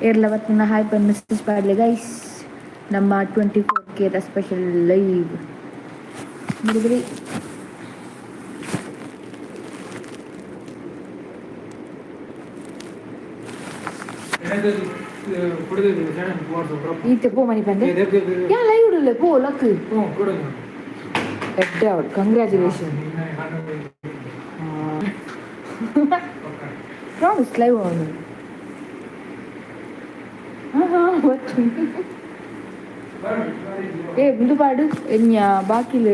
ಏರ್ಲ ಬತ್ತಿನ hi ಪನ್ message ಪಾಡ್ಲೆ guys. ನಮ್ಮ 24 ಕೆದ special live ಮುಗಿದ್ರಿ. ಈತೆ ಪೋ ಮನಿ ಬಂದೆ ಯಾ ಲೈವ್ ಉಡಲ್ಲ ಪೋ ಲಕ್ ಎಡ್ಡೆ ಅವಳು. Congratulation. Promise live ಅವನು. ಏ ಮುಂದು ಪಾಡು ಎನ್ಯ ಬಾಕಿಲ್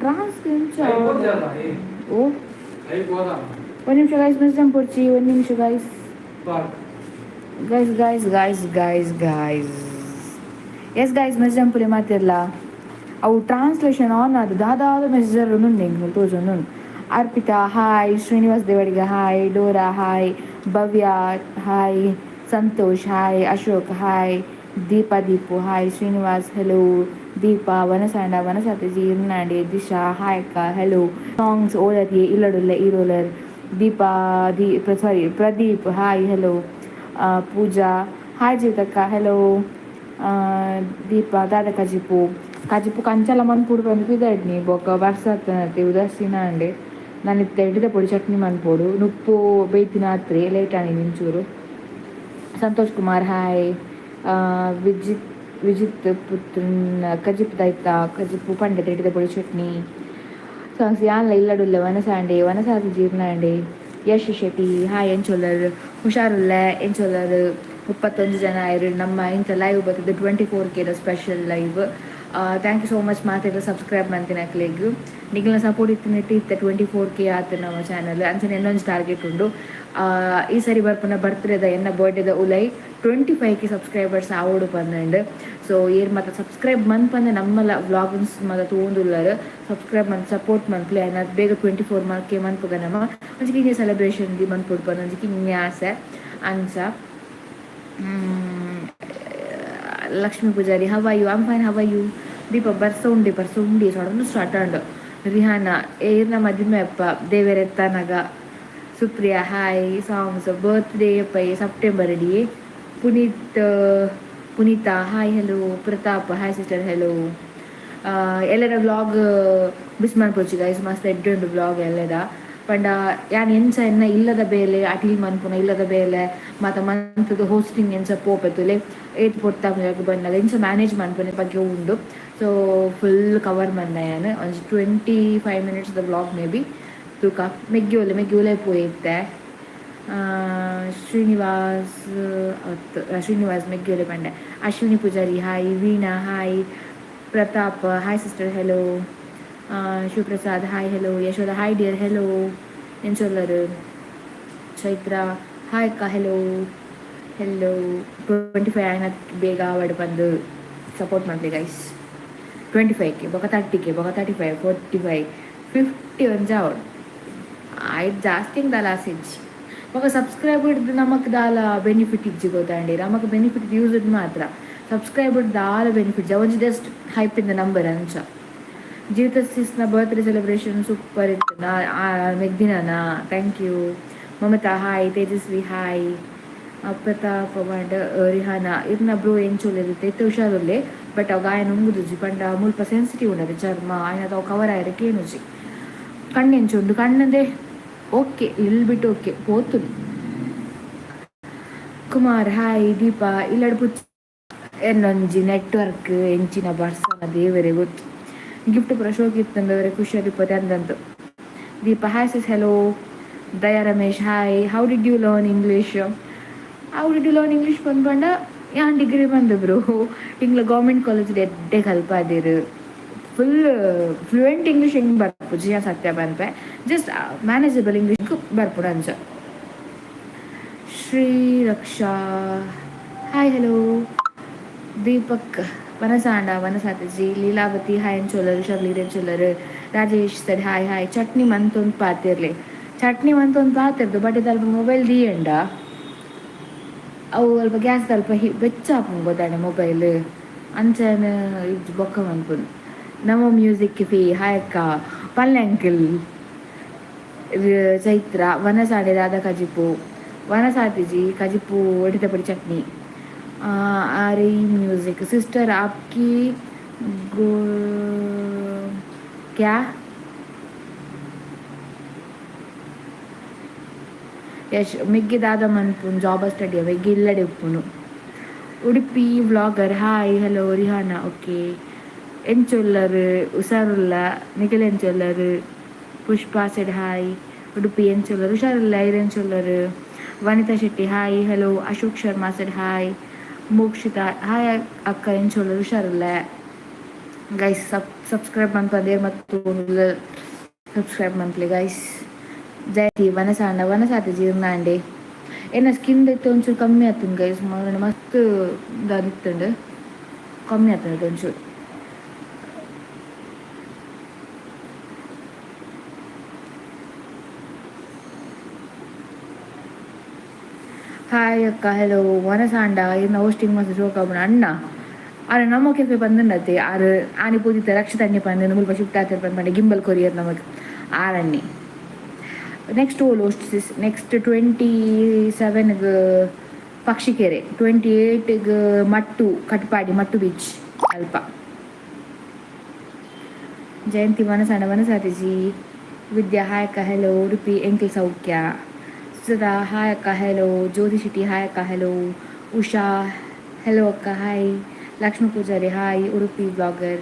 ಟ್ರಾನ್ಸ್. ಓ, ಒಂದು ನಿಮಿಷ ಗೈಸ್, ಮೆಸೇಜ್ ಪೊಡ್ಚಿ. ಒಂದು ನಿಮಿಷ guys, guys, guys, guys, guys, guys. Yes guys, message ಪುಲಿ ಮಾತಿರ್ಲ. ಅವು ಟ್ರಾನ್ಸ್ಲೇಷನ್ ಆನ್ ಅದು ದಾದಾದ ಮೆಸೇಜರ್ ಉಂಡು ಎಂಕ್ ತೋಜೊಂದುಂಡು. Arpita hi, Srinivas Devadiga hi, Dora hi, Bhavya hi, Santosh hi, Ashok hi, Deepa Deepu hi, Srinivas hello, Deepa ವನಸಾಂಡ ವನಸಾತಜಿ ಇರ್ನಾಂಡಿ, ದಿಶಾ ಹಾಯ್ ಅಕ್ಕ, ಹೆಲೋ, ಸಾಂಗ್ಸ್ ಓಲರ್ ಇಲ್ಲಡುಲ್ಲ ಈರೋಲರ್, Deepa the sorry Pradeep hi hello, Pooja hi, ಜೀವಿತಕ್ಕ hello, Deepa ದಾದ ಕಜಿಪು ಕಜಿಪು ಕಂಚಲ ಮನ್ಪುಡು ಪಂದ್ ಪಿದಡ್ನಿ ಬೊಕ್ಕ ಬರ್ಸತ್ತನತೆ ಉದಾಸೀನ ಅಂಡೆ. ನಾನು ಇತ್ತೆ ಎಡ್ಡೆ ಪೊಡಿ ಚಟ್ನಿ ಮನ್ಪೊಡು. ನುಪ್ಪು ಬೇಯ್ತಿನ ಆತ್ರಿ ಲೇಟ್ ಆನಿ ನಿಂಚೂರು. ಸಂತೋಷ್ ಕುಮಾರ್ ಹಾಯ್, ವಿಜಿತ್ ವಿಜಿತ್ ಪುತ್ರನ್ ಕಜಿಪು ದೈತ ಕಜಿಪು ಪಂಡೆ ಎಡ್ಡೆ ಪೊಡಿ ಚಟ್ನಿ. ಸಾಂಗ್ಸ್ ಯಾನ್ಲ ಇಲ್ಲಡುಲ್ಲ ವನಸಾಂಡೆ ವನಸಾತಿ ಜೀರ್ಣಾಂಡೆ. ಯಶ್ ಶೆಟ್ಟಿ ಹಾಯ್, ಎಂಚೊಲ್ಲರ್? ಹುಷಾರುಲ್ಲ? ಎಂಚೊಲ್ಲರ್? 31 ಜನ ಆಯ್ರು. ನಮ್ಮ ಇಂಥ ಲೈವ್ ಬರ್ತದೆ 24 ಕೆದ special live. Thank you so much ಮಾತೆರ್ಲ subscribe ಮಂತಿನಕ್ಲೆಗ್. ನಿಗ್ಲ support ಇತ್ತಿನೆಟ್ಟ್ ಇತ್ತೆ 24 ಕೆ ಆತು ನಮ್ಮ ಚಾನಲ್. ಅಂಚನೆ ಇನ್ನೊಂದು ಟಾರ್ಗೆಟ್ ಉಂಡು. ಈ ಸರಿ ಬರ್ಪುನ ಬರ್ತ್ಡೇದ ಎನ್ನ ಬರ್ಡೇದ ಉಲೈ 25 ಕೆ ಸಬ್ಸ್ಕ್ರೈಬರ್ಸ್ ಆವೊಡು ಪಂದಂಡ್. ಸೊ ಏರ್ ಮಾತ ಸಬ್ಸ್ಕ್ರೈಬ್ ಮನ್ಪಂದೆ ನಮ್ಮಲ ವ್ಲಾಗ್ಸ್ ಮಾತ ತೂವೊಂದುಲ್ಲರ್, ಸಬ್ಸ್ಕ್ರೈಬ್ ಮನ್ತ್ ಸಪೋರ್ಟ್ ಮನ್ಪುಲೆ. ಆಯ್ನಾತ್ ಬೇಗ 24 ಕೆ ಮನ್ಪುಗ ನಮ. ಒಂಜಿ ಕಿನ್ಯ ಸೆಲೆಬ್ರೇಷನ್ ದಿ ಮನ್ಪೊಡು ಪಂದ್ ಒಂಜಿ ಕಿನ್ಯ ಆಸೆ ಅಂಚ. Lakshmi Pujari, how are you? I'm fine, how are you? Deepa ಬರ್ಸ ಉಂಡಿ, ಬರ್ಸ ಉಂಡಿ ಸಡನ್ ಸ್ಟಾರ್ಟ್ ಆಂಡ್. ರಿಹಾನಾ ಏರ್ನ ಮದಿಮೆ ಅಪ್ಪ ದೇವೆರೆತ್ತನಗ. Supriya hi. Songs birthday pi September D. Puneeth Punitha hi hello, Pratap hi sister hello. ಎಲ್ಲರ ವ್ಲಾಗ್ ಮಿಸ್ ಮನ್ಪೊಡ್ಚಿ ಗೈಸ್, ಮಸ್ತ್ ಎಡ್ಡೆ ಉಂಡು ವ್ಲಾಗ್ ಎಲ್ಲದ. ಪಂಡ ಯಾನ್ ಎಂಚ ಎನ್ನ ಇಲ್ಲದ ಬೇಲೆ ಅಟಿಲ್ ಮನ್ಪುನ, ಇಲ್ಲದ ಬೇಲೆ ಮಾತ ಮಂತದ, ಹೋಸ್ಟಿಂಗ್ ಎಂಚ ಪೋಪೆತ್ತುಲೆ, ಏತ್ ಪೊರ್ತು ಬಂದಾಗ ಎಂಚ ಮ್ಯಾನೇಜ್ ಮನ್ಪುನ ಬಗ್ಗೆ ಉಂಡು. So full cover ಮಂದ ಯಾನ್. ಒಂಜಿ 25 minutes the vlog may be ತೂಕ. ಮೆಗ್ಗಿ ಒಲೆ ಮೆಗ್ಗಿ ಒಲೆ ಪೋಯಿತ್ತೆ. ಶ್ರೀನಿವಾಸ್ ಶ್ರೀನಿವಾಸ್ ಮೆಗ್ಗಿ ಒಲೆ ಪಂಡೆ. Ashwini Pujari hi, Veena hi, Pratap hi sister hello, Shivaprasad hi hello, Yashoda hi dear hello, ಎಂಚೊಲ್ಲರು? ಚೈತ್ರ hi ಅಕ್ಕ ಹೆಲೋ ಹೆಲೋ. 25 ಆಯ್ನ ಬೇಗ ಆವಡ್ ಬಂದು ಸಪೋರ್ಟ್ ಮಾಡ್ಲಿ ಗೈಸ್. 25 ಕೆ ಬೊಕ 30 ಕೆ ಬೊಕ 35, 45, 50 ಒಂಜ ಆವಡ್. ಆಯ್ತು, ಜಾಸ್ತಿ ದಾಲ ಆಸೆ ಇಜ್ಜಿ. ಬೊಕ ಸಬ್ಸ್ಕ್ರೈಬ್ ಹಿಡ್ದು ನಮಕ್ ದಾಲ ಬೆನಿಫಿಟ್ ಇಜ್ಜಿ ಗೊತ್ತಾಂಡಿ. ನಮಕ್ ಬೆನಿಫಿಟ್ ವ್ಯೂಸ್ ಮಾತ್ರ, ಸಬ್ಸ್ಕ್ರೈಬ್ ದಾಲ ಬೆನಿಫಿಟ್ ಒಂಜಿ just hype in the number ಅಂಚ. ಜೀವಿತ ಸಿಸ್ನ birthday celebration super ಇತ್ತು ನಾ ಮೆಗ್ದಿನ. Thank you. Mamata hi, Tejaswi hi, Pratap and Rihana ಇರ್ನ ಬ್ರೋ ಎಂಚೊಲ್ಲೆರ್? ಇತ್ತೆ ಹುಷಾರುಲ್ಲೆ, ಬಟ್ ಅವು ಗಾಯ ನುಂಗುದುಜಿ. ಪಂಡ ಮುಲ್ಪ ಸೆನ್ಸಿಟಿವ್ ಉಂಡದೆ ಚರ್ಮ, ಆಯ್ನ ಅವು ಕವರ್ ಆಯರೆ ಕೇನುಜಿ. ಕಣ್ಣು ಎಂಚುಂಡು? ಕಣ್ಣಂದೆ okay, lil bit okay ಪೋತುಂಡು. Kumar hi. Deepa ಇಲ್ಲಡ್ ಪುಚ್ ಎನ್ನೊಂಜಿ ನೆಟ್ವರ್ಕ್ ಎಂಚಿನ ಬರ್ಸನ ದೇವರೇ ಗೊತ್ತು. ಗಿಫ್ಟ್ ಪೂರ ಶೋಕಿ ಇತ್ತಂದವರೆ ಖುಷಿಯಾದಿಪ್ಪತೆ ಅಂದಂತು. Deepa hi sis hello, Daya Ramesh hi. How did you learn English? How did you learn English ಬಂದ್ಬಂಡ ಯಾನ್ ಡಿಗ್ರಿ ಬಂದು ಬ್ರೋ. ಇಂಗ್ಲ ಗೌರ್ಮೆಂಟ್ ಕಾಲೇಜ್ ಎಡ್ಡೆ ಕಲ್ಪಾದಿರು. Full fluent English ಹೆಂಗೆ ಬರ್ಪುಜಿ ಸತ್ಯ ಪನ್ಪೆ, just manageable English ಬರ್ಪುಡು ಅಂಚ. ಶ್ರೀ ರಕ್ಷಾ ಹಾಯ್ ಹಲೋ, ದೀಪಕ್ ವನಸಾಂಡ ವನಸಾತಜಿ, ಲೀಲಾವತಿ ಹಾಯ್ ಎಂಚೊಲ್ಲರು? ಶರ್ಲಿ ಎಂಚೊಲ್ಲರು? Rajesh sir hi hi. Chutney ಮಂತೊಂದು ಪಾತಿರ್ಲಿ. ಚಟ್ನಿ ಮಂತೊಂದು ಪಾತಿರ್ದು, ಬಟ್ ಇದು ಅಲ್ಪ ಮೊಬೈಲ್ ದೀಯಂಡ ಅವು ಅಲ್ಪ ಗ್ಯಾಸ್ ಅಲ್ಪ ಹಿ ಬೆಚ್ಚ ಆಪುಂಡು ಗೊತ್ತಾಂಡ ಮೊಬೈಲ್. ಅಂಚನೆ ಇದು ಬೊಕ್ಕ ಮನ್ಪುನು. ನಮ್ಮ music fee hi ಅಕ್ಕ ಪಲ್ಲೆ ಅಂಕಲ್. ಚೈತ್ರ ವನಸಾಡೆ ರಾಧಾ ಕಜಿಪು. ವನಸಾತಿಜಿ ಕಜಿಪು ಎಡಿತ ಪೊಡಿ ಚಟ್ನಿ. ಆರಿ ಮ್ಯೂಸಿಕ್ ಸಿಸ್ಟರ್ ಆಪ್ಕಿ ಗೋ ಕ್ಯಾ ಯಶ್ ಮೆಗ್ಗಿ ದಾದ ಮನ್ಪುನು ಜಾಬ್ ಸ್ಟಡಿ ಮೆಗ್ಗಿ ಇಲ್ಲಡೆ ಉಪ್ಪುನು. Udupi vlogger hi hello Rihana okay. ಎಂಚೊಲ್ಲರು ಹುಷಾರುಲ್ಲ ನಿಖಿಲ್ ಎಂಚೊಲ್ಲರು. ಪುಷ್ಪಾ ಸೆಡ್ ಹಾಯ್. ಉಡುಪಿ ಎಂಚೊಲ್ಲರು ಹುಷಾರುಲ್ಲ ಐರ್ ಎಂಚೊಲ್ಲರು. Vanitha Shetty hi hello. Ashok Sharma said hi. Mokshitha hi ಅಕ್ಕ ಎಂಚೊಲ್ಲರು ಹುಷಾರುಲ್ಲ. ಗೈಸ್ ಸಬ್ಸ್ಕ್ರೈಬ್ ಮನ್ಪಂದೇರ್ ಮತ್ತು ಸಬ್ಸ್ಕ್ರೈಬ್ ಮನ್ಪುಲೆ ಗೈಸ್. ಜಯತಿ ವನಸಾಂಡ ವನಸಾತಿ ಜೀರ್ಣಾಂಡೆ ಎನ್ನ ಸ್ಕಿನ್ ಇತ್ತೆ ಒಂಚೂರು ಕಮ್ಮಿ ಆತುಂಡು ಗೈಸ್. ಮಸ್ತ್ ದಾದಿತ್ತುಂಡು ಕಮ್ಮಿ ಆತುಂಡು ಒಂಚೂರು. ಹಾಯ್ ಅಕ್ಕ ಹಲೋ. ವನಸಾಂಡ ಇನ್ನ ಹೋಸ್ಟಿಂಗ್ ಮಸ್ತ್ ಶೋಕ್ ಆಪುಂಡು ಅಣ್ಣ ಆರ್ ನಮೋ ಕೆಫೆ ಪಂದುಂಡತ್ತೆ ಆರ್ ಆನಿ ಪೂಜಿತ ರಕ್ಷಿತ ಅಣ್ಣೆ ಪಂದ್ ಮುಲ್ಪ ಶಿಫ್ಟ್ ಆತೆರ್ ಪಂದ್ ಪಂಡ ಗಿಂಬಲ್ ಕೊರಿಯರ್ ನಮಕ್ ಆರಣ್ಣಿ. ನೆಕ್ಸ್ಟ್ ಓಲ್ ಹೋಸ್ಟ್ ಸಿಸ್? ನೆಕ್ಸ್ಟ್ 27ಗ್ ಪಕ್ಷಿಕೆರೆ, 28ಗ್ ಮಟ್ಟು ಕಟ್ಪಾಡಿ ಮಟ್ಟು ಬೀಚ್ ಅಲ್ಪ. ಜಯಂತಿ ವನಸಾಂಡ ವನಸಾತಿಜಿ. ವಿದ್ಯಾ ಹಾಯ್ ಅಕ್ಕ ಹಲೋ. ಉಡುಪಿ ಎಂಕಲ್ ಸೌಖ್ಯ. ಸುಧಾ ಹಾಯ್ ಅಕ್ಕ ಹಲೋ. ಜ್ಯೋತಿ ಶೆಟ್ಟಿ ಹಾಯ್ ಅಕ್ಕ ಹಲೋ. ಉಷಾ ಹಲೋ ಅಕ್ಕ hi. Lakshmi Poojary hi. Udupi blogger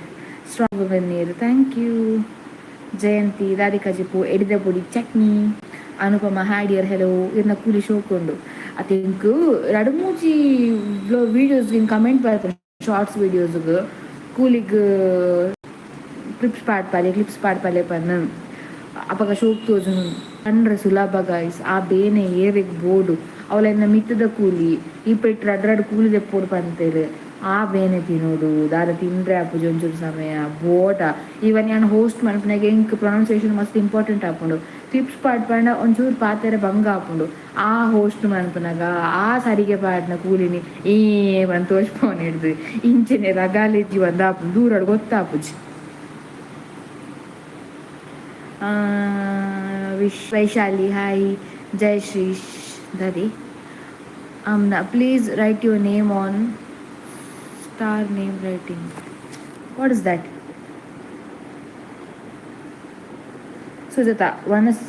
strong ಬನ್ನೀರು thank you. Jayanti ದಾದಿ ಕಜಿಪು ಎಡಿದ ಪೊಡಿ ಚಟ್ನಿ. ಅನುಪಮ hi dear hello. ಇರ್ನ ಕೂಲಿ ಶೋಕುಂಡು ಅತಿಂಕ್ ರಡ್ಡ್ ಮೂಜಿ ವೀಡಿಯೋಸ್ ಕಮೆಂಟ್ ಬರ್ಪುಂಡು ಶಾರ್ಟ್ಸ್ ವೀಡಿಯೋಸ್ಗ್ ಕೂಲಿಗ್ ಕ್ಲಿಪ್ಸ್ ಪಾಡ್ಪಾಲೆ ಕ್ಲಿಪ್ಸ್ ಪಾಡ್ಪಾಲೆ ಪನ್ನ್ ಅಪಗ ಶೋಕ್ ತೋಜುಂಡು ಪಂಡ್ರೆ ಸುಲಭ ಗೈಸ್. ಆ ಬೇನೆ ಏರೆಗ್ ಬೋಡು ಅವಲೆನ್ನ ಮಿತ್ತದ ಕೂಲಿ ಈ ಪೆಟ್ ರಡ್ಡ್ ರಡ್ಡ್ ಕೂಲಿ ದೆಪ್ಪೊಡು ಪಂತೆರ್. ಆ ಬೇನೆ ತಿನೋಡು ದಾದ ತಿಂದ್ರೆ ಆಪುಜಿ ಒಂಚೂರು ಸಮಯ ಬೋಟ. ಈವನ್ ಯಾನ್ ಹೋಸ್ಟ್ ಮನ್ಪುನಗ ಎಂಕ್ ಪ್ರೊನೌನ್ಸಿಯೇಷನ್ ಮಸ್ತ್ ಇಂಪಾರ್ಟೆಂಟ್ ಆಪುಂಡು. ಕ್ಲಿಪ್ಸ್ ಪಾಡ್ಪಂಡ ಒಂಚೂರು ಪಾತೆರ ಬಂಗ ಆಪುಂಡು. ಆ ಹೋಸ್ಟ್ ಮನ್ಪುನಗ ಆ ಸರಿಗೆ ಪಾಡ್ನ ಕೂಲಿನಿ ಈ ಪಂದ್ ತೋಜ್ಪಾವೊನಿಡ್ದು ಇಂಚೆನೆ ರಗಾಲೆಜ್ಜಿ ಪಂದ್ ಆಪುಂಡು ದೂರಡ್ ಗೊತ್ತಾಪುಜಿ. Wish Vaishali hi. ಜಯಶ್ರೀ ದಾದಿ Amna please write your name on star name writing. What is that? Sujatha ವನಸ್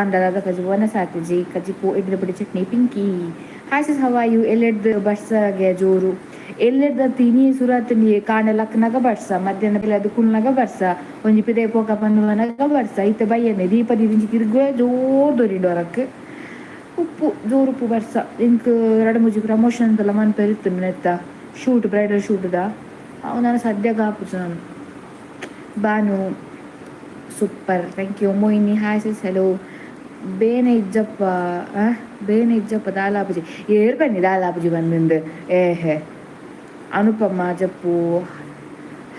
ಆಂಡ ಕಜಿ ವನಸಾತಿಜಿ ಕಜಿಪು ಇಡ್ಲಿ ಪುಡಿ chutney. Pinky hi sis, how are you? ಎಲ್ಲೆಡ್ದು ಬರ್ಸಗೆ ಜೋರು ಎಲ್ಲೆಡ್ದ ತಿನಿ ಸುರಾತನಿ. ಕಾಂಡೆ ಲಕ್ಕನಗ ಬರ್ಸ, ಮಧ್ಯಾಹ್ನ ಅದು ಕುಲ್ನಗ ಬರ್ಸ, ಒಂಜಿ ಪಿದೈ ಪೋಕ ಪನ್ನುವನಗ ಬರ್ಸ. ಇತ್ತೆ ಬಯ್ಯನೆ ದೀಪ ದೀದಿಂಚಿ ತಿರುಗುವೆ ಜೋರು ದೊರಿಂಡು ಹೊರಕ್ ಉಪ್ಪು ಜೋರು ಉಪ್ಪು ಬರ್ಸ. ಎಂಕ್ ರಡ್ಡ್ ಮೂಜಿ ಪ್ರಮೋಷನ್ ಅಂತೆಲ್ಲ ಮನ್ಪೆರೆ ಇತ್ತುಂಡು ನೆತ್ತ ಶೂಟ್ ಬ್ರೈಡಲ್ ಶೂಟ್ದ ಅವು ನಾನು ಸದ್ಯಗ್ ಆಪುಜಿ ನಾನು. Banu super thank you. Mohini hi sis hello. ಬೇನೆ ಇಜ್ಜಪ್ಪ ಬೇನೆ ಇಜ್ಜಪ್ಪ ದಾಲಾಪುಜಿ ಏರ್ ಬನ್ನಿ ದಾಲಾಪುಜಿ ಬಂದಿಂದು ಏಹೆ. ಅನುಪಮ ಜಪ್ಪು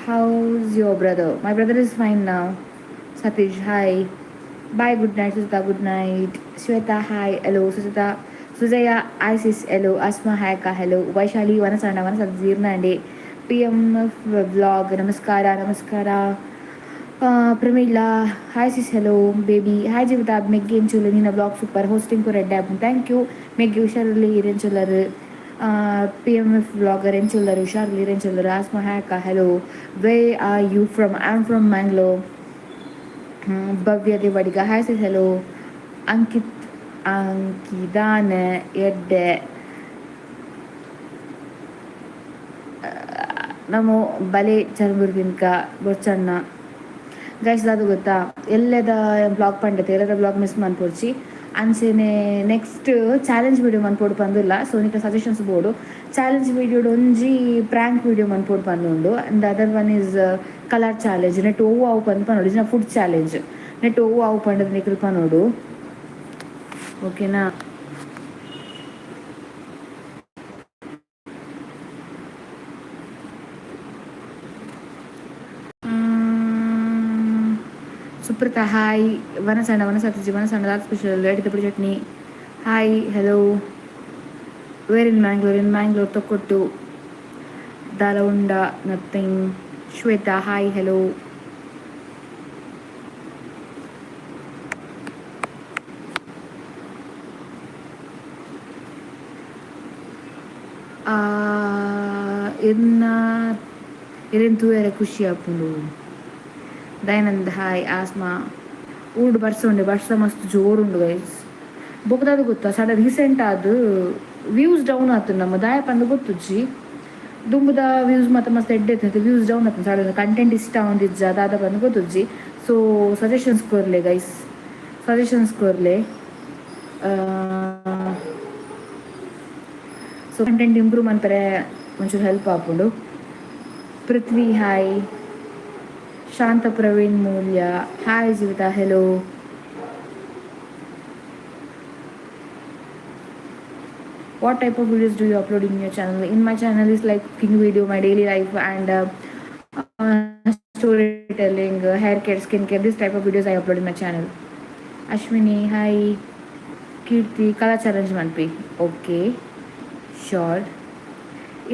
how's your brother? My brother is fine now. Satish hi bye, good night. Sujatha good night. Shweta hi hello. Sujatha Sujaya hi sis hello. Asma hi ಅಕ್ಕ hello. Vaishali ವನಸಣ್ಣ ವನಸ ಜೀರ್ಣಂಡೆ. PM vlog ನಮಸ್ಕಾರ ನಮಸ್ಕಾರ. Pramila hi sis hello. Baby hi. Jeevitha ಮೆಗ್ಗಿ ಎಂಚುಲ್ಲು ನಿನ್ನ vlog super hosting ಪೂರ ಎಡ್ಡೆ ಆಪುಂಡು thank you. ಮೆಗ್ಗಿ ಹುಷಾರಲ್ಲಿ ಇರೆಂಚುಲ್ಲರು. ಪಿಎಮ್ಎಫ್ ವ್ಲಾಗರ್ ಎಂಚುಲ್ಲರು ಹುಷಾರಲ್ಲಿ ಇರೆಂಚುಲ್ಲರು. ಆಸ್ಮಾ ಹಾಯ್ ಅಕ್ಕ hello. Where are you from? I am from Mangalore. Bhavya Devadiga hi sis hello. Ankit ಅಂಕಿದಾನ ಎಡ್ಡೆ ನಮೋ ಬಲೆ ಚರ್ಮುರ್ಗಿನ್ಕ ಬೊರ್ಚಣ್ಣ. ಗೈಸ್ ದಾದ ಗೊತ್ತಾ, ಎಲ್ಲದ ಬ್ಲಾಗ್ ಪಂಡತೆ ಎಲ್ಲದ ಬ್ಲಾಗ್ ಮಿಸ್ ಮನ್ಪೊಡ್ಚಿ. ಅಂಚೆನೆ next challenge video ಮನ್ಪೊಡು ಪಂದುಲ್ಲ. ಸೊ ನಿಕ ಸಜೆಷನ್ಸ್ ಬೋಡು. ಚಾಲೆಂಜ್ ವಿಡಿಯೋಡ್ ಒಂಜಿ ಪ್ರಾಂಕ್ ವಿಡಿಯೋ ಮನ್ಪೊಡು ಪಂದುಂಡು and other one is colour challenge. ನೆಟ್ ಒವ್ವು ಅವು ಪಂದ್ ಪನೊಡು ಇಜ್ಜಿಂಡ ಫುಡ್ ಚಾಲೆಂಜ್ ನೆಟ್ ಒವ್ವು ಅವು ಪಂಡದ್ ನಿಕುಲು ಪನೊಡು, ಓಕೆನಾ? ಸುಪ್ರತಾ ಹಾಯ್. ವನಸಣ್ಣ ವನಸತ್ಜಿ ವನಸಣ್ಣ ದಾದ ಸ್ಪೆಷಲ್ ಎಡಿತಪುಡಿ chutney. Hi hello. Where in Mangalore? In Mangalore Thokkottu. ದಾಲ ಉಂಡ nothing. Shweta hi hello. ಇರ್ನ ಇರೆನ್ ತೂಯರೆ ಖುಷಿ ಆಪುಂಡು. ದಯಾನಂದ್ ಹಾಯ್. ಆಸ್ಮಾ, ಊಡು ಬರ್ಸ ಉಂಡು, ಬರ್ಸ ಮಸ್ತ್ ಜೋರುಂಡು ಗೈಸ್. ಬೊಕ್ಕದಾದ ಗೊತ್ತಾ, ಸಡ ರೀಸೆಂಟ್ ಆದ್ ವ್ಯೂಸ್ ಡೌನ್ ಆತು ನಮ್ಮ, ದಾಯ ಪಂದ್ ಗೊತ್ತುಜ್ಜಿ. ದುಂಬುದ ವ್ಯೂಸ್ ಮಾತ ಮಸ್ತ್ ಎಡ್ಡೆ ಇತ್ತು, ವ್ಯೂಸ್ ಡೌನ್ ಆತು ಸಡನ್. ಕಂಟೆಂಟ್ ಇಷ್ಟ ಆವೊಂದಿಜ್ಜ, ದಾದ ಪಂದ್ ಗೊತ್ತುಜ್ಜಿ. ಸೊ ಸಜೆಷನ್ಸ್ ಕೊರ್ಲೆ ಗೈಸ್, ಸಜೆಷನ್ಸ್ ಕೊರ್ಲೆ. So content improve ಮನ್ಪರೆ ಒಂಚೂರು ಹೆಲ್ಪ್ ಆಪುಂಡು. Prithvi hi. Shantha Praveen Moolya hi. Jeevitha hello. What type of videos do you upload in your channel? In my channel is like cooking video, my daily life and storytelling, hair care, skin care, this type of videos I upload in my channel. Ashwini hi. Keerthi, Kala challenge ಮನ್ಪಿ. Okay, sure.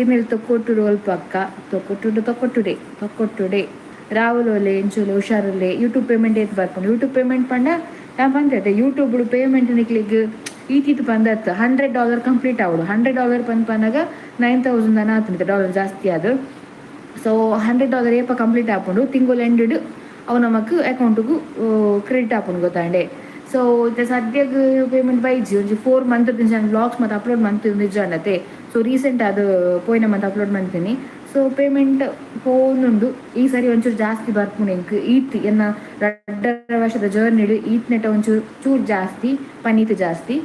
ಇಮೇಲೆ Thokkottu roll ಪಕ್ಕ ತೊಕ್ಕೊಟ್ಟುಡು ತೊಕ್ಕೊಟ್ಟುಡೆ ತೊಕ್ಕೊಟ್ಟುಡೆ. ರಾಹುಲ್ ಒಲೆ, ಎಂಚೋಲೆ? ಹುಷಾರುಲ್ಲೆ. YouTube payment ಏತ್ ಬರ್ಪುಂಡು? YouTube payment ಪಂಡ ನಾ ಪಂತೆ, YouTube payment ನಿಕ್ಲಿಗ್ ಈತೀತು ಪಂದತ್ತು. $100 complete ಆವಡು. $100 ಪಂದ್ ಪನ್ನಗ 9,000 ಅನ ಆತುಂಡು, ಡಾಲರ್ ಜಾಸ್ತಿ ಅದು. ಸೊ $100 ಏಪ ಕಂಪ್ಲೀಟ್ ಆಪುಂಡು, ತಿಂಗೊಲ್ ಎಂಡ್ ಅವು ನಮಕ್ ಅಕೌಂಟ್ಗೂ ಕ್ರೆಡಿಟ್ ಆಪುಂಡು, ಗೊತ್ತಾಂಡೆ? ಸೊ ಇತ್ತೆ ಸದ್ಯಗ್ ಪೇಮೆಂಟ್ ಬೈಜಿ. ಒಂಜಿ 4 ಮಂತ್ ನಾನು ವ್ಲಾಗ್ಸ್ ಮತ್ತು ಅಪ್ಲೋಡ್ ಮಂತ್ ನಿಜ. ಸೊ ರೀಸೆಂಟ್ ಅದು ಪೋಯಿನ ಮಂತ್ ಅಪ್ಲೋಡ್ ಮಾಡ್ತೀನಿ. ಸೊ ಪೇಮೆಂಟ್ ಪೋನುಂಡು. ಈ ಸರಿ ಒಂಚೂರು ಜಾಸ್ತಿ ಬರ್ಪುಂಡು ಎಂಕ್. ಈತ್ ಎನ್ನ 2.5 ವರ್ಷದ ಜರ್ನಿ ಈತ್ ನೆಟ ಒಂಚೂರು ಚೂರು ಜಾಸ್ತಿ ಪನೀತ್ ಜಾಸ್ತಿ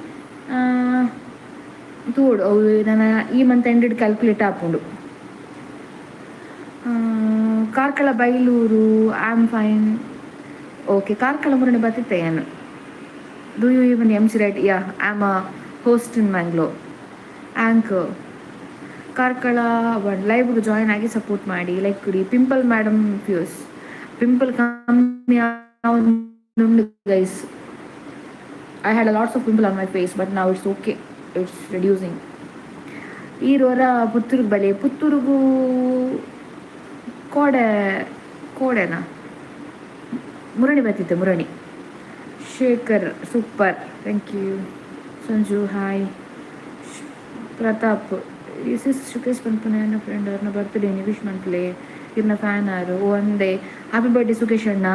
ತೂಡು. ಅವು ನನ್ನ ಈ month ended calculate ಆಪುಂಡು. Karkala Bailur. I am fine. Okay, Karkala ಮುರಣಿ ಬತ್ತಿತ್ತೆ ಏನು. Do you even MC, right? Yeah, I am a host in Mangalore, anchor. Karkala one ಲೈವ್ಗೆ join ಆಗಿ ಸಪೋರ್ಟ್ ಮಾಡಿ, ಲೈಕ್ ಕೊಡಿ. Pimple madam fuse pimple ಕಮ್ಮಿ guys. I had a lots of pimple on my face, but now it's okay, it's reducing. ಈರೋರ ಪುತ್ತೂರಿಗೆ ಬಲೆ. ಪುತ್ತೂರಿಗೂ ಕೋಡೆ, ಕೋಡೆನಾ? ಮುರಣಿ ಬರ್ತಿತ್ತು, ಮುರಣಿ. Shekhar super, thank you. Sanju hi. Pratap is is Sukhesh ಪನ್ಪುನ ನನ್ನ friend, ಅವ್ರನ್ನ birthday wish ಮನ್ಪುಲೆ, ಇರ್ನ fan ಆರು ಒಂದೇ. ಹ್ಯಾಪಿ ಬರ್ಡೇ ಸುಖೇಶ್ ಅಣ್ಣ,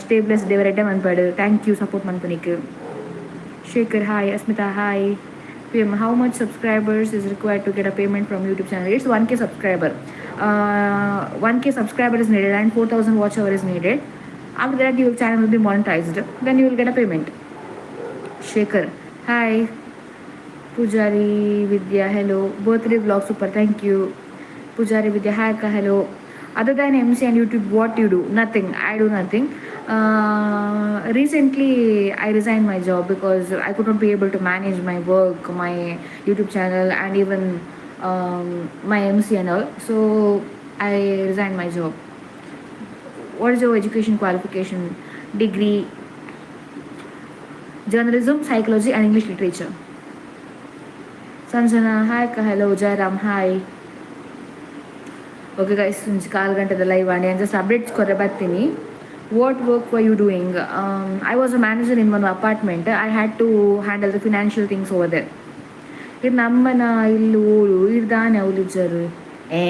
ಸ್ಟೇ ಬ್ಲೆಸ್, ದೇವರೆಡ್ಡೆ ಮನ್ಪಾಡು. Thank you support ಮನ್ಪುನಿಕ್. Shekhar hi. Asmita hi. P M, how much subscribers is required to get a payment from YouTube channel? It's 1K subscriber. 1K subscriber is needed and 4,000 watch hour is needed. After that, your channel will be monetized, then you will get a payment. Shekhar hi. Pujari Vidya hello. Birthday vlog super, thank you. Pujari Vidya hi ಅಕ್ಕ, hello. Other than MC and YouTube, what you do? Nothing, I do nothing. Recently I resigned my job because I could not be able to manage my work, my YouTube channel and even my MC and all, so I resigned my job. What is your education qualification? Degree, journalism, psychology and English literature. Sanjana hi, hello. Jayaram hi. Okay guys, ಒಂಜಿ ಕಾಲು ಗಂಟೆದ live ಆಂಡ್ just updates ಕೊರೆ ಬರ್ತೀನಿ. What work were you doing? I was a manager in one apartment. I had to handle the financial things over there. ಇದು ನಮ್ಮನ ಇಲ್ಲು ಓಳು ಇರ್ದಾನೆ ಅವಲಿಜ್ಜರು. ಏ,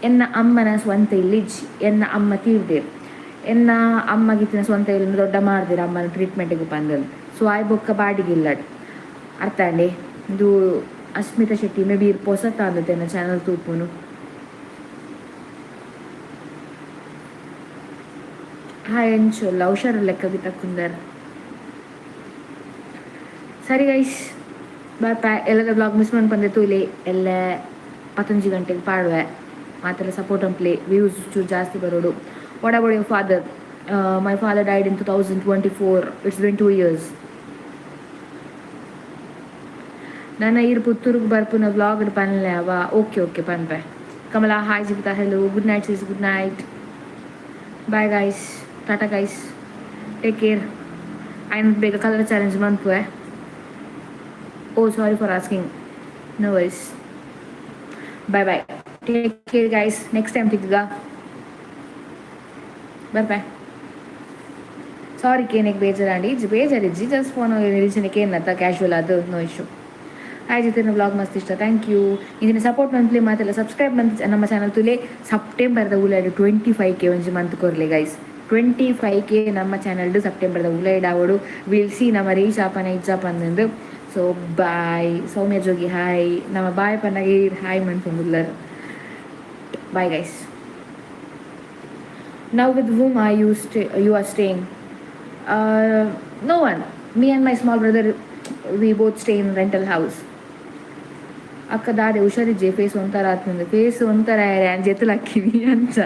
ಎನ್ನ ಅಮ್ಮನ ಸ್ವಂತ ಇಲ್ಲಿಜ್ಜಿ. ಎನ್ನ ಅಮ್ಮ ತೀರ್ದೇರ್. ಎನ್ನ ಅಮ್ಮಗಿತ್ತಿನ ಸ್ವಂತ ಇಲ್ಲಿ ದೊಡ್ಡ ಮಾಡ್ದಿರ ಅಮ್ಮನ ಟ್ರೀಟ್ಮೆಂಟಿಗೆ ಬಂದಲ್. ಸೊ ಆಯ್ ಬೊಕ್ಕ ಬಾಡಿಗೆ ಇಲ್ಲಡ್, ಅರ್ಥ ಅಂಡಿ. ಇದು ಅಸ್ಮಿತಾ ಶೆಟ್ಟಿ, ಮೇ ಬಿ ಪೊಸತ ಅಂದತೆ ಎನ್ನ ಚಾನಲ್ ತೂಪುನು. ಹಾಯ್, ಎಂಚುಲ್ಲ? ಹುಷಾರಿಲ್ಲ ಕವಿತಾ ಕುಂದರ್. ಸರಿ ಗೈಸ್, ಬಾಯ್ ಬಾಯ್. ಎಲ್ಲದ ವ್ಲಾಗ್ ಮಿಸ್ ಮಾಡ್ಬಂದೆ ತೂಲೆ. ಎಲ್ಲ 11 ಗಂಟೆಗೆ ಪಾಡುವೆ. ಮಾತ್ರ ಸಪೋರ್ಟ್ ಅಂಪ್ಲೆ, ವ್ಯೂಸ್ ಚೂರು ಜಾಸ್ತಿ ಬರೋಡು. What about your father? My father died in 2024. It's been 2 years. ನನ್ನ ಇರು ಪುತ್ತೂರಿಗೆ ಬರ್ಪುನ ವ್ಲಾಗ್ ಪನ್ಲೆ ಅವ. ಓಕೆ ಓಕೆ, ಪನ್ಪೆ. ಕಮಲಾ hi. Jeevitha hello. Good night sis, good night. Bye guys, tata guys, take care. ಆಯ್ನ ಬೇಗ ಕಲರ್ ಚಾಲೆಂಜ್ ಮನ್ಪುವೆ. Oh, sorry for asking, no worries. Bye bye, take care guys. Next time ತಿಕ್ಕ. Bye bye. Sorry, ಕೇನೆಗೆ ಬೇಜಾರಾಂಡಿ. ಬೇಜಾರಿಜ್ಜಿ, just phone reason ಕೇನತ್ತ casual ಅದು, no issue. Hi ಜಿತೇನ ವ್ಲಾಗ್ ಮಸ್ತ್ ಇಷ್ಟ. Thank you. ಇದನ್ನ ಸಪೋರ್ಟ್ ಮಂತ್ಲಿ ಮಾತೆಲ್ಲ ಸಬ್ಸ್ಕ್ರೈಬ್ ಮಂತ್ ನಮ್ಮ ಚಾನಲ್ ತುಲೆ. ಸೆಪ್ಟೆಂಬರ್ದ ಉಲಾಯ್ಡ್ 25K ಒಂಜಿ ಮಂತ್ ಕೊರ್ಲೆ ಗೈಸ್. 25K ನಮ್ಮ ಚಾನಲ್ಡು ಸೆಪ್ಟೆಂಬರ್ದ ಉಲೈಡ್ ಆವಡು. Will see ನಮ್ಮ ರೀಚ್ ಆಪನ ಇಜ್ಜಾಪ ಅಂದಂದು. So bye. Soumya Jogi hi. ನಮ್ಮ ಬಾಯ್ ಪನ್ನಗಿ ಹಾಯ್ ಮನ್ಪುಂಡುಲ್ಲರ್. Bye guys. Now with whom are you stay you are staying? No one. Me and my small brother, we both stay in rental house. ಅಕ್ಕ ದಾದೆ ಹುಷಾರಿಜ್ಜೆ? Face ಒಂಥರ ಆತ್ಮಂದು. ಫೇಸ್ ಒಂಥರ ಯಾನ್ ಜೆತ್ತಲಕ್ಕಿನಿ ಅಂಚ.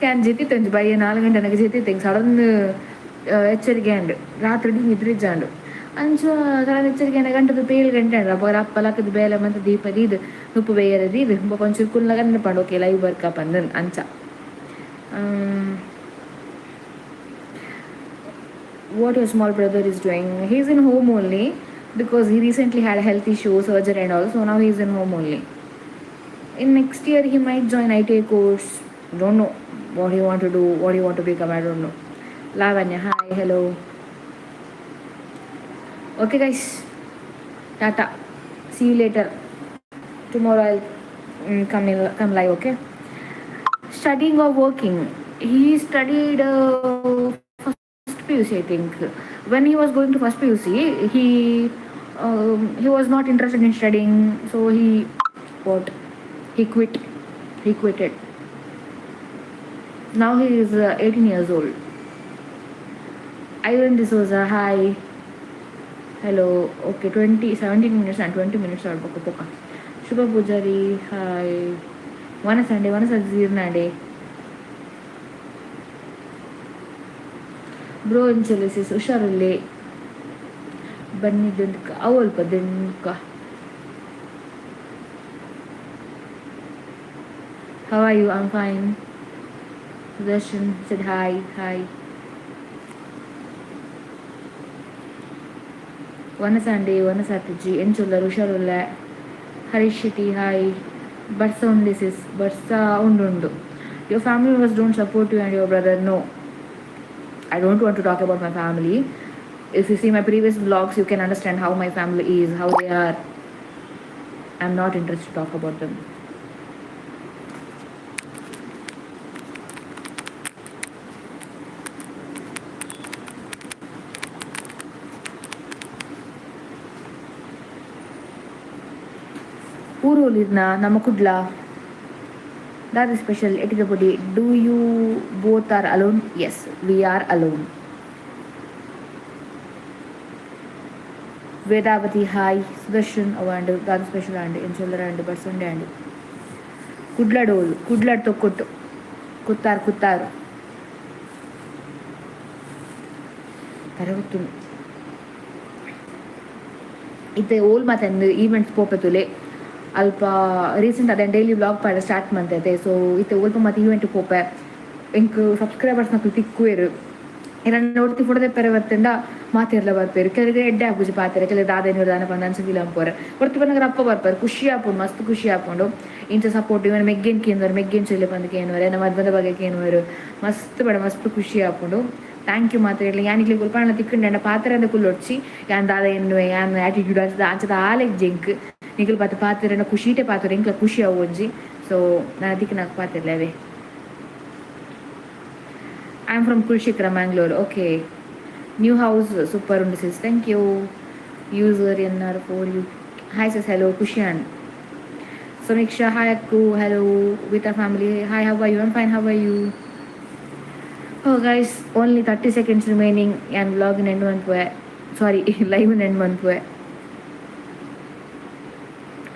ಯಾನ್ ಜೆತ್ತಿತ್ತೊಂಜಿ ಬಯ್ಯ 4 ಗಂಟೆ ನನಗೆ ಜೆತ್ತಿತ್ತೆ. ಸಡನ್ ಎಚ್ಚರಿಕೆ ಅಂಡ್ ರಾತ್ರಿ ನಿದ್ರೆ ಇಜ್ಜಾಂಡು. ಅಂಚ ಸಡನ್ ಎಚ್ಚರಿಕೆ ಆಂಡ ಗಂಟದ 7 ಗಂಟೆ ಅಂಡ್. ಅಪ್ಪ ಅಪ್ಪ ಲಕ್ಕದ ಬೇಲೆ ಮಂತ ದೀಪ ದೀದ್ ನುಪ್ಪು ಬೇಯರ ದೀದ್ ಬೊಕ ಒಂಚೂರು ಕುಲ್ಲಗ ನೆನಪಾಂಡ್, ಓಕೆ ಲೈವ್ ಬರ್ಕ ಪಂದ್ ಅಂಚ. What your small brother is doing? He's in home only because he recently had a health issue, surgery and all, so now he's in home only. In next year he might join ITI course. Don't know what he want to do, what he want to become, I don't know. Lavanya, hi, hello. Okay guys, tata, see you later. Tomorrow I'll come live, okay? Studying or working? He studied first PUC, I think. When he was going to first PUC, he was not interested in studying, so he what? He quit. He quitted. Now he is 18 years old. Ivan D'Souza, hi. Hello. Okay, 20, 17 minutes and 20 minutes are poka poka. Shubha Pujari, hi. One Sunday, one Sunday. Bro ಇಂಚಲಿಸಿಸ್ ಹುಷಾರಲ್ಲಿ ಬನ್ನಿ ದಿಂಡ್ಕ ಅವಲ್ಪ ದಿಂಡ್ಕ. How are you? I'm fine. Sudarshan said hi, hi. One Sunday, one Saturday, ಎಂಚುಲ್ಲರ್? ಹುಷಾರುಲ್ಲ. Harish Shetty hi. ಬರ್ಸ ಉಂಡು ಸಿಸ್? ಬರ್ಸ ಉಂಡು ಉಂಡು. Your family members don't support you and your brother? No, I don't want to talk about my family. If you see my previous vlogs, you can understand how my family is, how they are. I'm not interested to talk about them. ಊರು ನಮ್ಮ ಕುಡ್ಲ. ದಾದ special? ಎಟಿದ ಪೊಡಿ. Do you both are alone? Yes, we are alone. Vedavathi hi. Sudarshan ಅವಾಂಡ್. ದಾದ special and ಎಂಚೊಲ್ಲರ and ಬಸೊಂಡೆ and ಕುಡ್ಲಡೋಲು ಕುಡ್ಲಡ್ ತೊಕ್ಕೊಟ್ಟು ಕುತ್ತಾರು ಕುತ್ತಾರು ತರಗುತ್ತುಂಡು. ಇತ್ತೆ ಓಲ್ ಮಾತ events ಪೋಪೆತುಲೆ ಅಲ್ಪ ರೀಸೆಂಟ್ ಅದೇ ಡೈಲಿ ವ್ಲಾಗ್ ಪಾಡ ಸ್ಟಾರ್ಟ್ ಮಂತೈತೆ. ಸೊ ಇತ್ತೆ ಒಲ್ಪ ಮತ್ತೆ ಈವೆಂಟ್ ಪೋಪೆ. ಎಂಕ್ ಸಬ್ಸ್ಕ್ರೈಬರ್ಸ್ ನಕುಲು ತಿಕ್ಕುವೆರು. ಇರನ್ನ ಒರ್ತಿ ಫೋಟೋ ತೆಪ್ಪರೆ ಬತ್ತಂಡ ಮಾತೆರ್ಲ ಬರ್ಪೇರು. ಕೆಲವರಿಗೆ ಎಡ್ಡೆ ಆಪುಜಿ ಪಾತೆರ. ಕೆಲವು ದಾದ ದಾನ ಪಂದ್ ಅಂಚ ಫೀಲ್ ಆಪೋರೆ. ಒರ್ತಿ ಪನ್ನಗ ಅಪ್ಪ ಬರ್ಪಾರು. ಖುಷಿ ಆಪುಂಡು, ಮಸ್ತ್ ಖುಷಿ ಆಪುಂಡು. ಇಂಚ ಸಪೋರ್ಟ್ ಇವನ್ ಮೆಗ್ಗೆನ್ ಕೇನುವರು, ಮೆಗ್ಗೆನ್ ಚೆಲ್ಲೆ ಪಂದ್ ಕೇನುವರು, ನಮ್ಮ ಮದ್ಮದ ಬಗ್ಗೆ ಕೇನುವರು. ಮಸ್ತ್ ಬಡ ಮಸ್ತ್ ಖುಷಿ ಆಪುಂಡು. Thank you ಮಾತ್ರ ಇರ್ಲಿ. ಯಾನ್ ಇಕ್ಲೆ ಕುಲ್ಪಾಣ ತಿಕ್ಕಂಡ ಪಾತ್ರ ಕುಲ್ಲೊಡ್ಚಿ. ಯಾನ್ ದಾದ ಎನ್ನುವೆ, ಯಾನ್ ಆಟಿಟ್ಯೂಡ್ ಅಂಚದ ಅಂಚದ ಆಲೆಗ್ ಜೆಂಕ್. ನಿಕಲ್ ಪಾತ ಪಾತೆರನ ಖುಷಿಟೆ ಪಾತೆರ ಎಂಕ್ಲ ಖುಷಿ ಅವು ಒಂಜಿ. ಸೊ ನಾನು ತಿಕ್ಕನಾಕ ಪಾತಿರ್ಲೆ ಅವೇ. I am from Kulshekara, Mangalore. Okay, new house super ಉಂಡು sis. Thank you. User NR 4 you, hi sis. Hello ಖುಷಿಯಾನ್. Samiksha, hi Akku, hello with our family. Hi, how are you? I'm fine, how are you? Oh guys, only 30 seconds remaining. ಯಾನ್ vlog end ಮನ್ಪುವೆ, ಸಾರಿ, live end ಮನ್ಪುವೆ.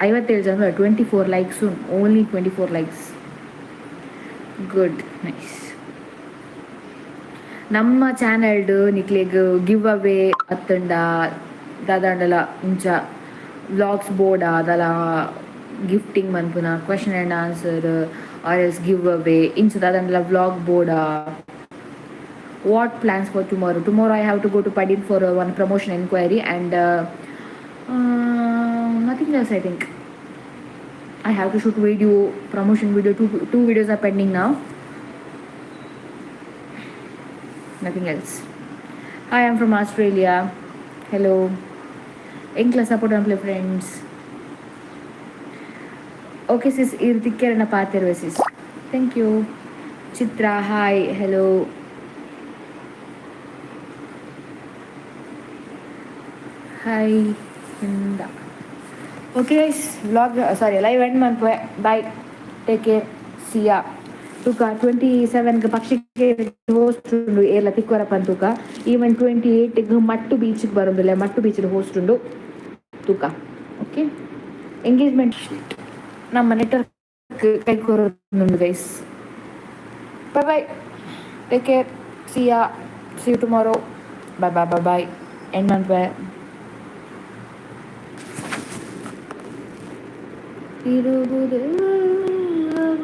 57 ಜನ, 24 likes, only 24 likes. Good, nice. ನಮ್ಮ ಚಾನೆಲ್ಡ್ ನಿಕ್ಲೆಗ್ give away ಅತ್ತಂಡ ದಾದಾಂಡಲ ಇಂಚ vlogs bored ಅದಲ gifting ಮನ್ಪುನ, question and answer or else give away ಇಂಚ ದಾದಾಂಡಲ ವ್ಲಾಗ್ ಬೋರ್ಡಾ? What plans for tomorrow? Tomorrow I have to go to Padil for one promotion enquiry and nothing else, I think. I have to shoot video, promotion video. Two videos are pending now. Nothing else. Hi, I'm from Australia. Hello. ಎಂಕ್ಲ support ಮನ್ಪುಲೆ friends. Okay sis, ಈರ್ ತಿಕ್ಕೆರನ ಪಾತೆರ್ವೆ sis. Thank you. Chitra hi, hello, hi ಇಂದ. Okay guys, vlog, sorry, live end ಮನ್ಪುವೆ. Bye, take care, see ya. ತೂಕ 27ಗ್ ಪಕ್ಷಿಗೆ host ಉಂಡು, ಏರ್ಲ ತಿಕ್ವರ ಪಂತೂಕ. Even 28ಗ್ Mattu ಬೀಚ್ಗೆ ಬರೋದಿಲ್ಲ, Mattu beach host ಉಂಡು ತೂಕ. ಓಕೆ, ಎಂಗೇಜ್ಮೆಂಟ್ ನಮ್ಮ ನೆಟ್ವರ್ಕ್ ಕೈ ಕೊರೊಂದುಂಡು guys. Bye bye, take care, see ya, see you tomorrow. Bye bye bye bye. End ಮನ್ಪುವೆ. ತಿರುಗುದು.